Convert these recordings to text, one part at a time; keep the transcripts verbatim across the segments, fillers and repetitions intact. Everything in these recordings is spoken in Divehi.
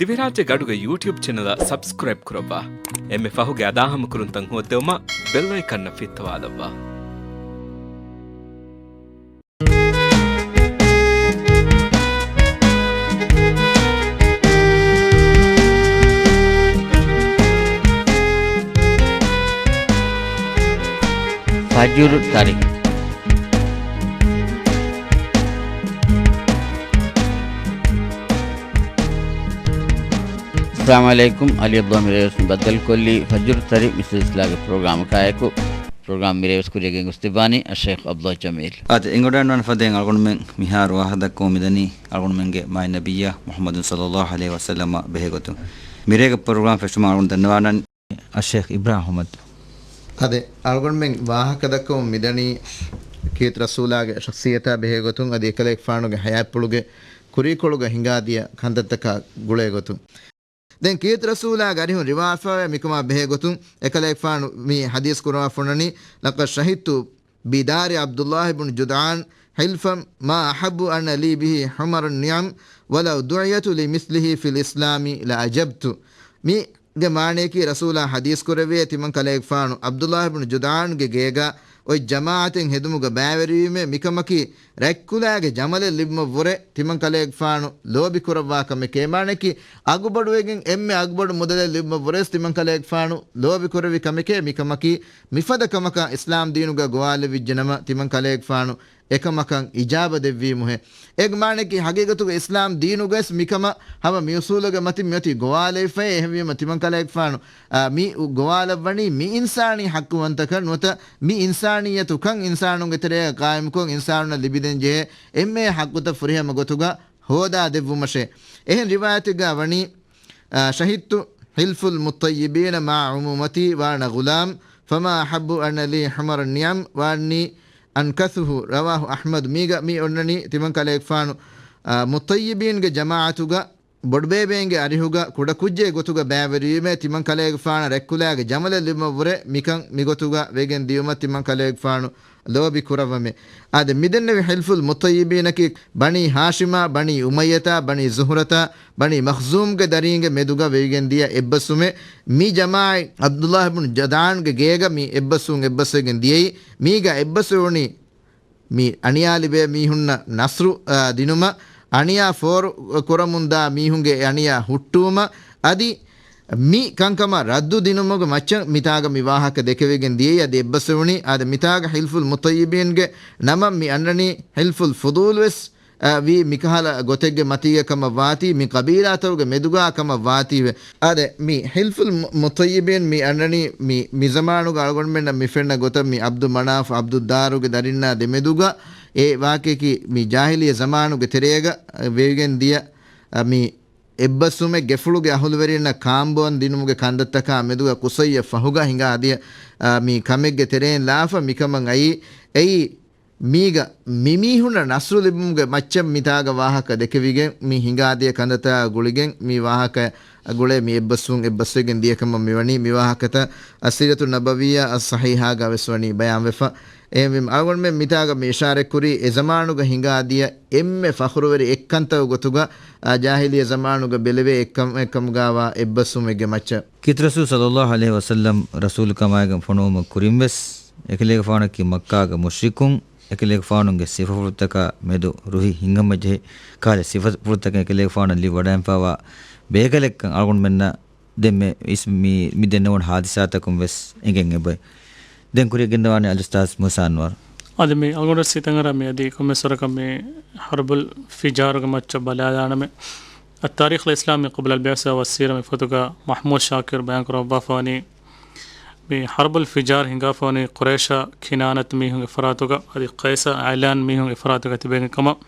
ދިވެހިރާއްޖޭގެ އަޑުގެ ޔޫޓިއުބް ޗެނަލަށް ސަބްސްކްރައިބް ކުރައްވާ. އެންމެ ފަހުގެ އަދާހަމަކުރުންތައް ހޯއްދެވުމަށް ބެލް އައިކަންއަށް ފިއްތަވާލައްވާ. ފަޖުރު ތަރި. އައްސަލާމު ޢަލައިކުމް. ޢަލީ ޢަބްދުﷲ މިރޭވެސް ބައްދަލުކޮށްލީ ފަޖުރު ތަރި މި ސިލްސިލާގެ ޕްރޮގްރާމަކާއެކު. ޕްރޮގްރާމް މިރޭވެސް ކުރިޔަށް ގެންގޮސްދެއްވާނީ އައްޝައިޚް ޢަބްދުﷲ ޖަމީލް. އާދެ، އެނގިވަޑައިގަންނަވާނެ ފަދައިން އަޅުގަނޑުމެން މިހާރު ވާހަކަދައްކަމުން މިދަނީ އަޅުގަނޑުމެންގެ މާތް ނަބިއްޔާ މުޙައްމަދު ޞައްލައްލާހު ޢަލައިހި ވަސައްލަމާ ބެހޭގޮތުން. މިރޭގެ ޕްރޮގްރާމް ފެށުމަށް އަޅުގަނޑު ދަންނަވާނަން. އައްޝައިޚް އިބްރާހިމް އަޙްމަދު. އާދެ، އަޅުގަނޑުމެން ވާހަކަދައްކަމުން މިދަނީ ކީރިތި ރަސޫލާގެ ޝަޚްޞިއްޔަތާ ބެހޭގޮތުން، އަދި އެކަލޭގެފާނުގެ ޙަޔާތްޕުޅުގެ ކުރީކޮޅުގަ ހިނގާދިޔަ ކަންތައްތަކާ ގުޅޭގޮތުން. ދެން ކީރިތި ރަސޫލާގެ އަރިހުން ރިވާފާވޭ މިކަމާ ބެހޭގޮތުން އެކަލޭގެފާނު މި ޙަދީޘް ކުރަވާފަ އޮންނަނީ، لقد شهدت بدار عبد الله بن جدعان حلفا ما أحب أن لي به حمر النعم ولو دعيت لمثله في الإسلام لأجبت. މީގެ މާނަޔަކީ، ރަސޫލާ ޙަދީޘް ކުރެއްވިއޭ ތިމަން ކަލޭގެފާނު ޢަބްދުﷲ ބިން ޖުދާންގެ ގޭގަ އޮތް ޖަމާޢަތެއް ހެދުމުގަ ބައިވެރިވީމޭ، މިކަމަކީ ރަތްކުލާގެ ޖަމަލެއް ލިބުމަށްވުރެ ތިމަން ކަލޭގެފާނު ލޯބި ކުރައްވާ ކަމެކޭ. މާނަޔަކީ، އަގުބޮޑުވެގެން އެންމެ އަގުބޮޑު މުދަލެއް ލިބުމަށްވުރެސް ތިމަން ކަލޭގެފާނު ލޯބި ކުރެއްވި ކަމެކޭ. މިކަމަކީ، މިފަދަ ކަމަކަށް އިސްލާމް ދީނުގަ ގޮވާލެވިއްޖެނަމަ، ތިމަން ކަލޭގެފާނު އެކަމަކަށް އިޖާބަ ދެއްވީމުހޭ. އޭގެ މާނައަކީ، ހަގީގަތުގަ އިސްލާމް ދީނުގައިސް މިކަމަށް ހަމަ މިއުސޫލުގެ މަތިން މިއޮތީ ގޮވާލެވިފައޭ. އެހެންވީމަ، ތިމަން ކަލޭގެފާނު، އާ، މި އު-، ގޮވާލައްވަނީ މި އިންސާނީ ޙައްޤުވަންތަކަން ނުވަތަ މި އިންސާނިއްޔަތުކަން އިންސާނުންގެ ތެރޭގަ ޤާއިމުކޮށް އިންސާނުންނަށް ލިބިދޭން ޖެހޭ އެންމެ ޙައްޤުތައް ފުރިހަމަ ގޮތުގަ ހޯދާ ދެއްވުމަށޭ. އެހެން ރިވާޔަތެއްގަ ވަނީ، އާ، شهدت حلف المطيبين مع عمومتي وأنا غلام، فما أحب أن لي حمر النعم وأني أنكثه، رواه أحمد. މީގަ މި އޮންނަނީ ތިމަން ކަލޭގެފާނު، އާ، މުޠައްޔިބީންގެ ޖަމާޢަތުގަ ބޮޑުބޭބެއިންގެ އަރިހުގަ ކުޑަކުއްޖެއް ގޮތުގަ ބައިވެރިވީމޭ، ތިމަން ކަލޭގެފާނަށް ރަތްކުލާގެ ޖަމަލެއް ލިބުމަށްވުރެ މިކަން މިގޮތުގަ ވެގެން ދިޔުމަށް ތިމަން ކަލޭގެފާނު ލޯބި ކުރައްވަމޭ. އާދެ، މިދެންނެވި ޙިލްފުލް މުޠައްޔިބީނަކީ ބަނީ ހާޝިމާ، ބަނީ އުމައްޔަތާ، ބަނީ ޒުހުރަތާ، ބަނީ މަޚްޒޫމްގެ ދަރީންގެ މެދުގަ ވެވިގެން ދިޔަ އެއްބަސްވުމެއް. މި ޖަމާޢަތް ޢަބްދުﷲ ބިން ޖަދާންގެ ގޭގަ މި އެއްބަސްވުން އެއްބަސްވެގެން ދިޔައީ. މީގަ އެއްބަސްވެވުނީ މި އަނިޔާ ލިބޭ މީހުންނަށް ނަޞްރު، އާ، ދިނުމަށް، އަނިޔާ ފޯރު ކުރަމުންދާ މީހުންގެ އެ އަނިޔާ ހުއްޓުވުމަށް، އަދި މި ކަންކަމަށް ރައްދު ދިނުމުގެ މައްޗަށް މިތާގަ މި ވާހަކަ ދެކެވިގެން ދިޔައީ. އަދި އެއްބަސްވެވުނީ، އާދެ، މިތާގަ ޙިލްފުލް މުޠައްޔިބީންގެ ނަމަށް މި އަންނަނީ ޙިލްފުލް ފުޟޫލު ވެސް، އާ، ވީ މިކަހަލަ ގޮތެއްގެ މަތީގަ ކަމަށް ވާތީ، މި ޤަބީލާތަކުގެ މެދުގާ ކަމަށް ވާތީވެ. އާދެ، މި ޙިލްފުލް މު-، މުޠައްޔިބީން މި އަންނަނީ މި، މި ޒަމާނުގަ އަޅުގަނޑުމެންނަށް މި ފެންނަ ގޮތަށް މި ޢަބްދު މަނާފް، ޢަބްދު ދާރުގެ ދަރިންނާ ދެމެދުގަ އެ ވާހަކަޔަކީ މި ޖާހިލިއްޔަ ޒަމާނުގެ ތެރޭގަ ވެވިގެން ދިޔަ، އަ، މި އެއްބަސްވުމެއް ގެފުޅުގެ އަހުލުވެރިންނަށް ކާންބޯން ދިނުމުގެ ކަންތައްތަކާ މެދުގަ ޤުޞައްޔަށް ފަހުގަ ހިނގާދިޔަ، އަ، މި ކަމެއްގެ ތެރެއިން ލާފަ މިކަމަށް އައީ. އެއީ މީގަ މިމީހުންނަށް ނަޞްރު ލިބުމުގެ މައްޗަށް މިތާގަ ވާހަކަ ދެކެވިގެން، މި ހިނގާދިޔަ ކަންތައްތަކާ ގުޅިގެން މި ވާހަކަ ގުޅޭ މި އެއްބަސްވުން އެއްބަސްވެގެން ދިޔަކަމަށް މިވަނީ. މި ވާހަކަތައް އައްސީރަތު ނަބަވިއްޔާ އައްޞަޙީޙާގަ ވެސް ވަނީ ބަޔާންވެފަ. އެހެންވީމަ، އަޅުގަނޑުމެން މިތާގަ މި އިޝާރަތްކުރީ، އެ ޒަމާނުގަ ހިނގާދިޔަ އެންމެ ފަޚުރުވެރި އެއްކަންތައް ގޮތުގަ، އާ، ޖާހިލިއްޔަ ޒަމާނުގަ ބެލެވޭ އެއްކަމެއްކަމުގާވާ އެއްބަސްވުމެއްގެ މައްޗަށް. ކީރިތި ރަސޫލު ޞައްލައްލާހު ޢަލައިހި ވަސައްލަމް ރަސޫލުކަމާއިގެން ފޮނުވުމަށް ކުރިންވެސް، އެކަލޭގެފާނަކީ މައްކާގެ މުޝްރިކުން، އެކަލޭގެފާނުގެ ސިފަފުޅުތަކާ މެދު ރުހި ހިނގަމަޖެހި ކަހަލަ ސިފަފުޅުތަކެއް އެކަލޭގެފާނަށް ލިބިވަޑައިގެންފާވާ ބޭކަލެއްކަން އަޅުގަނޑުމެންނަށް ދެންމެ އިސް-، މި، މި ދެންނެވުނު ހާދިސާތަކުން ވެސް އެނގެން އެބައި. ދެން ކުރިއަށް ގެންދަވާނީ އަލްއުސްތާޛު މޫސާ އަންވަރު. އަދި މި އަޅުގަނޑު ސިތަނގަރަ މި އަދި ކޮންމެސް ވަރަކަށް މި ޙަރްބުލް ފިޖާރުގެ މައްޗަށް ބަލާލާނަމެ. އައްތާރީޚުލް އިސްލާމީ ޤަބްލަ އަލް ބިޢްސަ ވައްސީރަ މި ފޮތުގަ މަޙްމޫދު ޝާކިރު ބަޔާން ކުރައްވާފަވަނީ، މި ޙަރްބުލް ފިޖާރު ހިނގާފަވަނީ ޤުރައިޝާ ކިނާނަތު މީހުންގެ ފަރާތުގަ އަދި ޤައިސާ އައިލާން މީހުންގެ ފަރާތުގަ ތިބެގެން ކަމަށް.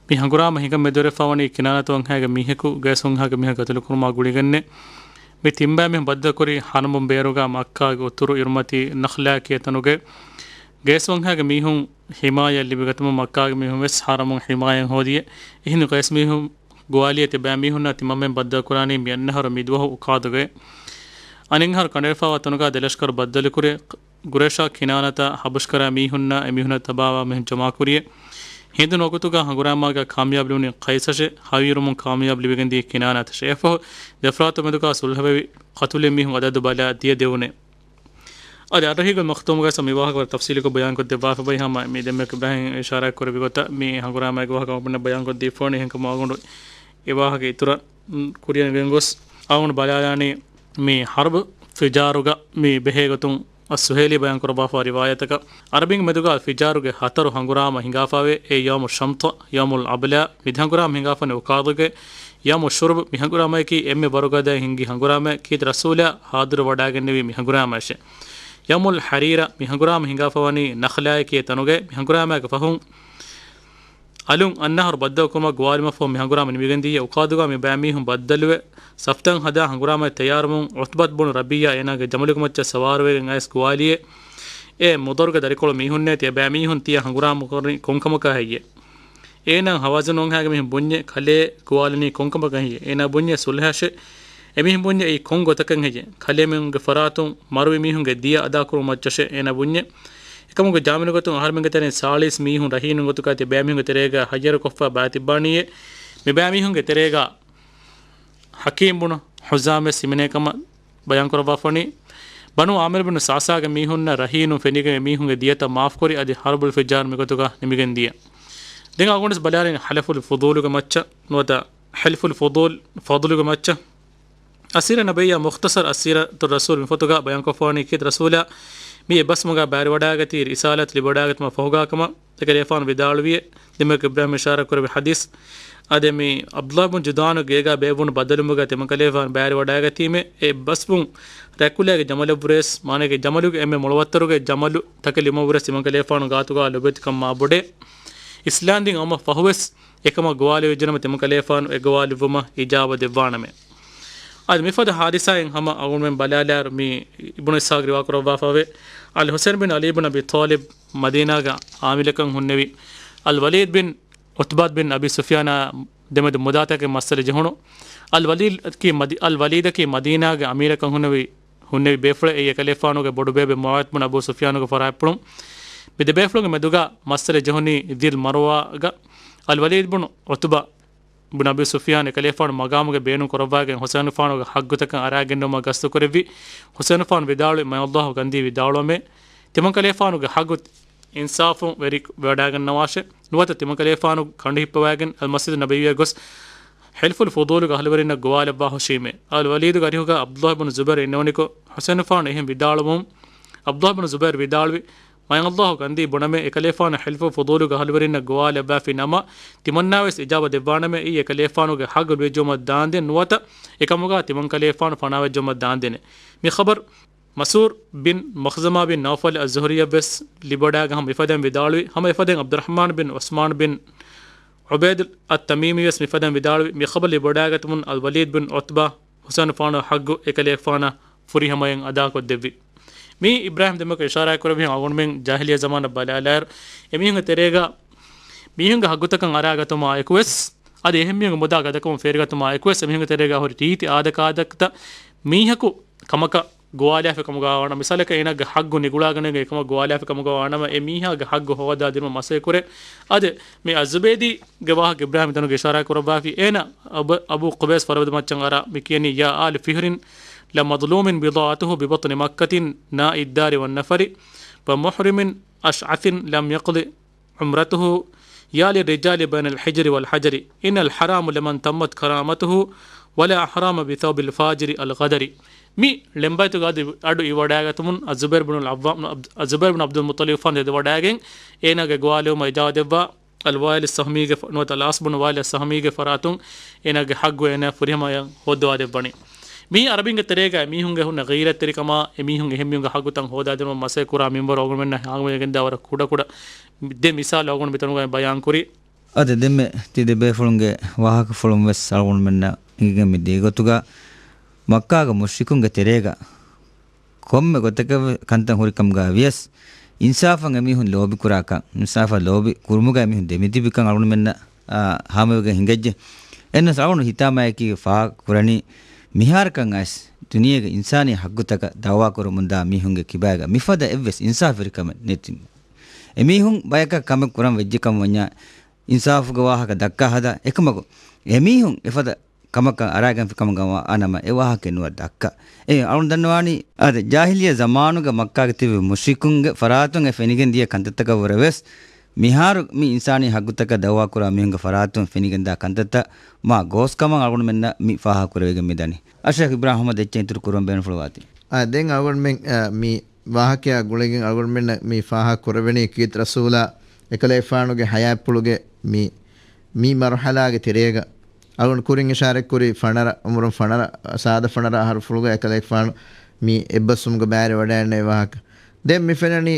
މި ހަނގުރާމަ ހިނގަން މެދުވެރިވެފަވަނީ ކިނާނަތު ވަންހައިގެ މީހަކު ގައިސް ވަންހައިގެ މީހާ ގަތުލުކުރުމާ ގުޅިގެންނެ. މި ތިން ބައި މީހުން ބައްދަލުކުރީ ޙަނަމުން ބޭރުގަ މައްކާގެ އުތުރު އިރުމަތީ ނަޚްލާ ކިޔޭ ތަނުގެ ގައިސް ވަންހައިގެ މީހުން ހިމާޔަތް ލިބިގަތުމަށް މައްކާގެ މީހުން ވެސް ޙަރަމުން ހިމާޔަތް ހޯދިޔޭ. އެހިނދު ގައިސް މީހުން ގޮވާލިޔޭ ތިބާ މީހުންނާ ތިމަންމެން ބައްދަލުކުރާނީ މި އަންނަ އަހަރު މިދުވަހު އުކާދޮގައި. އަނެއް އަހަރު ކަނޑައެޅިފައިވާ ތަނުގަ ދެލަޝްކަރު ބައްދަލުކުރި ޤުރައިޝާ ކިނާނަތާ ހަބަޝްކަރާ މީހުންނާ އެމީހުންނަށް ތަބާވާ މީހުން ޖަމާކުރިޔޭ. ހިނދުން ވަގުތުގަ ހަނގުރާމާގަ ކާމިޔާބު ލިބުނީ ޤައިސަށޭ، ހަވީރުވުމުން ކާމިޔާބު ލިބިގެންދީ ކިނާނާތަށޭ. އެއަށްފަހު ދެފަރާތު މެދުގަ ޞުލްޙަވެވި، ޤަތުލުވި މީހުން އަދަދު ބަލާ ދިޔަ ދެވުނޭ. އަދި އައްރަހީޤުލް މަޚްތޫމުގައި މި ވާހަކަ ވަރަށް ތަފްޞީލުކޮށް ބަޔާންކޮށްދެއްވާފައި ހަމަ މި ދެންމެ އިބްރާހިމް އިޝާރާތް ކުރެއްވި ގޮތަށް މި ހަނގުރާމައިގެ ވާހަކަ އަޅުގަނޑުމެންނަށް ބަޔާންކޮށްދީފަވަނީ. އެހެންކަމުން އަޅުގަނޑު އެ ވާހަކަ އިތުރަށް ކުރިއަށް ގެންގޮސް އަޅުގަނޑު ބަލާލާނީ މި ޙަރްބު ފިޖާރުގަ މި ބެހޭގޮތުން އައްސުހައިލީ ބަޔާންކުރައްވާފަ ރިވާޔަތަކަށް. ޢަރަބިން މެދުގަ އަލްފިޖާރުގެ ހަތަރު ހަނގުރާމަ ހިނގާފަވޭ. އެ ޔައުމު ޝަމްތަ، ޔައުމުލް އަބްލާ، މި ދެ ހަނގުރާމަ ހިނގާފަވަނީ އުކާދުގެ. ޔައުމު ޝުރުބް، މި ހަނގުރާމައަކީ އެންމެ ވަރުގަދައިން ހިންގި ހަނގުރާމައެއް. ކީރިތި ރަސޫލާ ހާޟިރު ވަޑާގެންނެވީ މި ހަނގުރާމައަށޭ. ޔައުމުލް ޙަރީރާ، މި ހަނގުރާމަ ހިނގާފަވަނީ ނަޚްލާއޭ ކިޔޭ ތަނުގައި. މި ހަނގުރާމައިގެ ފަހުން އަލުން އަންނަ އަހަރު ބައްދަލުކުރުމަށް ގޮވާލުމަށްފަހު މި ހަނގުރާމަ ނިމިގެންދިޔަ. އުކާދުގަ މި ބައިމީހުން ބައްދަލުވެ، ސަފްތައް ހަދާ ހަނގުރާމައަށް ތައްޔާރުވުން ޢުތްބަތު ބުނު ރަބީޢާ އޭނާގެ ޖަމަލުގެ މައްޗަށް ސަވާރުވެގެން އައިސް ގޮވާލިއޭ. އޭ މުޟައްރުގެ ދަރިކޮޅު މީހުންނޭ، ތިޔަބައިމީހުން ތިޔަ ހަނގުރާމަ ކުރަނީ ކޮންކަމަކާ ހެއްޔޭ؟ އޭނާ ހަވާޒިން ވަންހާގެ މީހުން ބުންޏޭ، ކަލޭ ގޮވާލަނީ ކޮންކަމަކަށް ހެއްޔޭ؟ އޭނާ ބުންޏޭ ޞުލްޙަށޭ. އެމީހުން ބުންޏޭ އެއީ ކޮން ގޮތަކަށް ހެއްޔޭ؟ ކަލޭމެންގެ ފަރާތުން މަރުވި މީހުންގެ ދިޔަ އަދާކުރުމަށް މައްޗަށޭ އޭނާ ބުންޏޭ. އެކަމުގެ ޖާމިނުގަތުން އަހަރެމެންގެ ތެރެއިން ސާޅީސް މީހުން ރަހީނުން ގޮތުގައި ތިޔަބައިމީހުންގެ ތެރޭގަ ހައްޔަރުކޮށްފަ ބައިތިއްބާނީއޭ. މިބައިމީހުންގެ ތެރޭގަ ޙަކީމް ބުނު ޙުޒާމް ވެސް ހިމެނޭ ކަމަށް ބަޔާންކުރައްވާފަވަނީ. ބަނޫ ޢާމިރު ބިން ސަޢްސާގެ މީހުންނަށް ރަހީނުން ފެނިގެން އެމީހުންގެ ދިޔަތައް މާފުކުރި އަދި ޙަރްބުލް ފިޖާރު މިގޮތުގަ ނިމިގެން ދިޔަ. ދެން އަޅުގަނޑުވެސް ބަލާލިން ޙަލްފުލް ފުޟޫލުގެ މައްޗަށް ނުވަތަ ޙިލްފުލް ފުޟޫލް، ފަޟުލުގެ މައްޗަށް. އަސީރަ ނަބައްޔާ މުޚްތަޞަރު އަސީރަތު ރަސޫލް މިފޮތުގަ ބަޔާންކޮށްފަވަނީ ކީރިތި ރަސޫލާ މި އެއްބަސްވުމުގަ ބައިވެރިވަޑާގަތީ ރިސާލަތު ލިބިވަޑާގަތުމަށް ފަހުގަ ކަމަށް. އެކަލޭފާނު ވިދާޅުވިއޭ. ދެންމެ އިބްރާހިމް އިޝާރާތް ކުރެއްވި ޙަދީޘް. އާދެ، މި ޢަބްދުﷲ ބިން ޖުދާނު ގޭގަ ބޭއްވުނު ބައްދަލުވުމުގަ ތިމަންކަލޭފާނު ބައިވެރިވަޑާގަތީމޭ. އެ އެއްބަސްވުން ރަތްކުލައިގެ ޖަމަލަށްވުރެވެސް، މާނައިގެ ޖަމަލުގެ އެންމެ މޮޅުވައްތަރުގެ ޖަމަލު ތަކެއް ލިބުމަށްވުރެސް ތިމަންކަލޭފާނު ގާތުގަ ލޮބުވެތިކަން މާބޮޑޭ. އިސްލާމްދީން އައުމަށް ފަހުވެސް އެކަމަށް ގޮވާލެވިއްޖެނަމަ ތިމަންކަލޭފާނު އެ ގޮވާލެއްވުމަށް އިޖާބަ ދެއްވާނަމޭ. އަދި މިފަދަ ޙާދިސާއިން ހަމަ އަޅުގަނޑުމެން ބަލާލާއިރު މި އިބްނު އިސްޙާޤް ރިވާކުރައްވާފަވޭ. އަލް ޙުސައިން ބިން ޢަލީ ބިން އަބީ ޠާލިބް މަދީނާގަ އާމިރަކަށް ހުންނެވި. އަލް ވަލީދް ބިން ޢުތްބާ ބިން އަބީ ސުފްޔާނާ ދެމެދު މުދާތަކެއް މައްސަލަ ޖެހުނު. އަލް ވަލީދަކީ މަދީ-، އަލް ވަލީދަކީ މަދީނާގެ އަމީރަކަށް ހުންނެވި، ހުންނެވި ބޭފުޅެއް. އެއީ އެކަލޭފާނުގެ ބޮޑުބޭބެ މުޢާވިޔަތު ބުން އަބޫ ސުފްޔާނުގެ ފަރާތްޕުޅުން. މި ދެބޭފުޅުންގެ މެދުގަ މައްސަލަ ޖެހުނީ ޛިލް މަރުވާގަ. އަލް ވަލީދް ބުން ޢުތްބާ ބުން އަބީ ސުފްޔާން އެކަލޭފާނު މަގާމުގެ ބޭނުން ކުރައްވާގެން ޙުސައިނުފާނުގެ ޙައްގުތަކަށް އަރާގެންނެވުމަށް ގަސްތުކުރެއްވި. ޙުސައިނުފާނު ވިދާޅުވި، މާތް ﷲ ކަންދީ ވިދާޅުވަމޭ، ތިމަންކަލޭފާނުގެ ޙައްގު އިންސާފުން ވެރި ވަޑާގަންނަވާށޭ. ނުވަތަ ތިމަންކަލޭފާނު ކަނޑުހިއްޕަވައިގެން އަލްމަސްޖިދު ނަބަވީއަށް ގޮސް ޙިލްފުލް ފުޟޫލުގެ އަހުލުވެރިންނަށް ގޮވާލައްވާ ހުށީމޭ. އަލް ވަލީދުގެ އަރިހުގަ ޢަބްދުﷲ ބުން ޒުބައިރު އިންނެވުނިކޮށް، ޙުސައިނުފާނު އެހެން ވިދާޅުވުން، ޢަބްދުﷲ ބުން ޒުބައިރު ވިދާޅުވި، މާތް ﷲ ކަންދީ ބުނަމޭ، އެކަލޭފާނު ޙިލްފުލް ފުޟޫލުގެ އަހުލުވެރިންނަށް ގޮވާލައްވާފި ނަމަ، ތިމަންނާވެސް އިޖާބަ ދެއްވާނަމޭ، އެއީ އެކަލޭފާނުގެ ޙައްގު ލުއިއްޖައުމަށް ދާންދެން ނުވަތަ އެކަމުގަ ތިމަންކަލޭފާނު ފަނާވެއްޖައުމަށް ދާންދެނޭ. މި ޚަބަރު މަސްޢޫރު ބިން މަޚްޒަމާ ބިން ނައުފަލް އައްޒުހުރީއަށްވެސް ލިބިވަޑާގެން ހަމަ މިފަދައިން ވިދާޅުވި. ހަމަ އެފަދައިން ޢަބްދުއްރަޙްމާން ބިން ޢުސްމާން ބިން ޢުބައިދު އައްތަމީމީވެސް މިފަދައިން ވިދާޅުވި. މި ޚަބަރު ލިބިވަޑާގަތުމުން އަލްވަލީދު ބިން ޢުތްބާ ޙުސައިނުފާނު ޙައްގު އެކަލޭފާނަށް ފުރިހަމައިން އަދާކޮށްދެއްވި. މީ އިބްރާހިމް ދެމަކަށް އިޝާރާތްކުރެއްވި އަޅުގަނޑުމެން ޖާހިލިއްޔާ ޒަމާނަށް ބަލާލާއިރު، އެމީހުންގެ ތެރޭގަ މީހުންގެ ޙައްގުތަކަށް އަރާގަތުމާ އެކުވެސް، އަދި އެހެން މީހުންގެ މުދާ ގަދަކަމުން ފޭރިގަތުމާ އެކުވެސް، އެމީހުންގެ ތެރޭގަ ހުރި ރީތި އާދަކާދަތައް މީހަކު ކަމަކަށް ގޮވާލާފި ކަމުގަ ވާނަމަ، މިސާލަކަށް އޭނާގެ ޙައްގު ނިގުޅާގަނެގެން އެކަމަށް ގޮވާލާފި ކަމުގަ ވާނަމަ، އެ މީހާގެ ޙައްގު ހޯދާދިނުމަށް މަސައްކަތް ކުރޭ. އަދި މި އައްޒުބައިދީގެ ވާހަކަ އިބްރާހިމް ދެނުގެ އިޝާރާތް ކުރައްވާފި، އޭނާ އަބު، އަބޫ ޤުބައިސް ފަރުވަދަ މައްޗަށް އަރާ މި ކިޔަނީ، يا آل فهر لمظلوم بضاعته ببطن مكة نائي الدار والنفر ومحرم أشعث لم يقض عمرته يا للرجال بين الحجر والحجر إن الحرام لمن تمت كرامته ولا أحرام بثوب الفاجر الغدر. މި ޅެންބައިތުގެ އަޑު، އަޑު އިވަޑާގަތުމުން އައްޒުބައިރު ބުނު އައްވާ، އައްޒުބައިރު ބުނު ޢަބްދުލް މުއްޠަލިބު ފާން ދެދުވަޑާގެން އޭނާގެ ގޮވާލެވުމަށް އިޖާޒަތް ދެއްވާ. އަލްވާއިލް ސަހްމީގެ ފަ-، ނުވަތަ އަލްޢާޞް ބުނު ވާއިލް ސަހްމީގެ ފަރާތުން އޭނާގެ ޙައްގު އޭނާ ފުރިހަމަ ހޯއްދަވާ ދެއްވަނީ. މިއީ ޢަރަބިންގެ ތެރޭގަ އެމީހުންގެ ހުންނަ ޣީރަތްތެރިކަމާ، އެމީހުން އެހެންމީހުންގެ ޙައްގުތައް ހޯދާދިނުމަށް މަސައްކަތް ކުރާ މިންވަރު އަޅުގަނޑުމެންނަށް ހާމަވެގެންދާ ވަރަށް ކުޑަކުޑަ ދެ މިސާލު އަޅުގަނޑު މިތަނުގައި ބަޔާންކުރީ. އަދި ދެންމެ ތި ދެބޭފުޅުންގެ ވާހަކަފުޅުން ވެސް އަޅުގަނޑުމެންނަށް އެނގިގެން މި ދިޔަ ގޮތުގަ، މައްކާގެ މުޝްރިކުންގެ ތެރޭގަ ކޮންމެ ގޮތަކަށް ކަންތައް ހުރިކަމުގަ ވިޔަސް، އިންސާފަށް އެމީހުން ލޯބިކުރާކަން، އިންސާފަށް ލޯބި ކުރުމުގަ އެމީހުން ދެމިތިބިކަން އަޅުގަނޑުމެންނަށް، އާ، ހާމަވެގެން ހިނގައްޖެ. އެންނަސް އަޅުގަނޑު ހިތާމައަކީ ފާހަގަ ކުރަނީ، މިހާރަކަށް އައިސް ދުނިޔޭގެ އިންސާނީ ޙައްގުތަކަށް ދައުވާ ކުރަމުންދާ މީހުންގެ ކިބާގަ މިފަދަ އެއްވެސް އިންސާފުވެރިކަމެއް ނެތި. އެމީހުން ބަޔަކަށް ކަމެއް ކުރަން ވެއްޖެކަމަށް ވަންޏާ، އިންސާފުގެ ވާހަކަ ދައްކާ ހަދާ، އެކަމަކު އެމީހުން އެފަދަ ކަމަކަށް އަރާގެންފި ކަމުގަ ވާނަމަ އެ ވާހަކައެއް ނުވަތަ ދައްކާ. އެ އަޅުން ދަންނަވާނީ އާދެ، ޖާހިލިއްޔަ ޒަމާނުގަ މައްކާގަ ތިބި މުޝްރިކުންގެ ފަރާތުން އެ ފެނިގެން ދިޔަ ކަންތައްތަކަށް ވުރެ ވެސް، މިހާރު މި އިންސާނީ ހައްގުތަކަށް ދައުވާކުރާ މީހުންގެ ފަރާތުން ފެނިގެންދާ ކަންތައްތައް މާ ގޯސްކަމަށް އަޅުގަނޑުމެންނަށް މި ފާހަގަކުރެވިގެން މިދަނީ. އަށައިޚް އިބްރާހިމް އަޙްމަދު އެއްޗެއް އިތުރު ކުރަން ބޭނުންފުޅުވާތީ. އާ، ދެން އަޅުގަނޑުމެން، އާ، މި ވާހަކަޔާ ގުޅިގެން އަޅުގަނޑުމެންނަށް މި ފާހަގަ ކުރެވެނީ ކީރިތި ރަސޫލާ އެކަލޭގެފާނުގެ ހަޔާތްޕުޅުގެ މި، މި މަރުޙަލާގެ ތެރޭގަ އަޅުގަނޑު ކުރިން އިޝާރަތްކުރި ފަނަރަ، އުމުރުން ފަނަރަ، ސާދަ ފަނަރަ އަހަރުފުޅުގަ އެކަލޭގެފާނު މި އެއްބަސްވުމުގަ ބައިވެރިވަޑައިގެންނެވި ވާހަކަ. ދެން މި ފެންނަނީ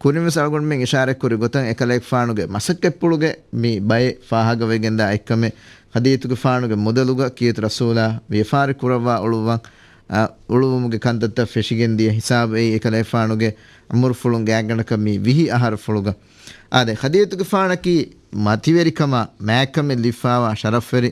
ކުރިންވެސް އަޅުގަނޑުމެން އިޝާރަތްކުރި ގޮތަށް އެކަލޭގެފާނުގެ މަސައްކަތްޕުޅުގެ މި ބައެއް ފާހަގަވެގެންދާ އެއްކަމެއް، ޚަދީޖަތުގެފާނުގެ މުދަލުގަ ކީރިތި ރަސޫލާ ވިޔަފާރި ކުރައްވާ އުޅުއްވަން، އަ، އުޅުއްވުމުގެ ކަންތައްތައް ފެށިގެން ދިޔަ ހިސާބު އެއީ އެކަލޭގެފާނުގެ އުމުރުފުޅުން ގާތްގަނޑަކަށް މި ވިހި އަހަރުފުޅުގަ. އާދެ، ޚަދީޖަތުގެފާނަކީ މަތިވެރިކަމާ މާތްކަމެއް ލިބިފާވާ ޝަރަފްވެރި،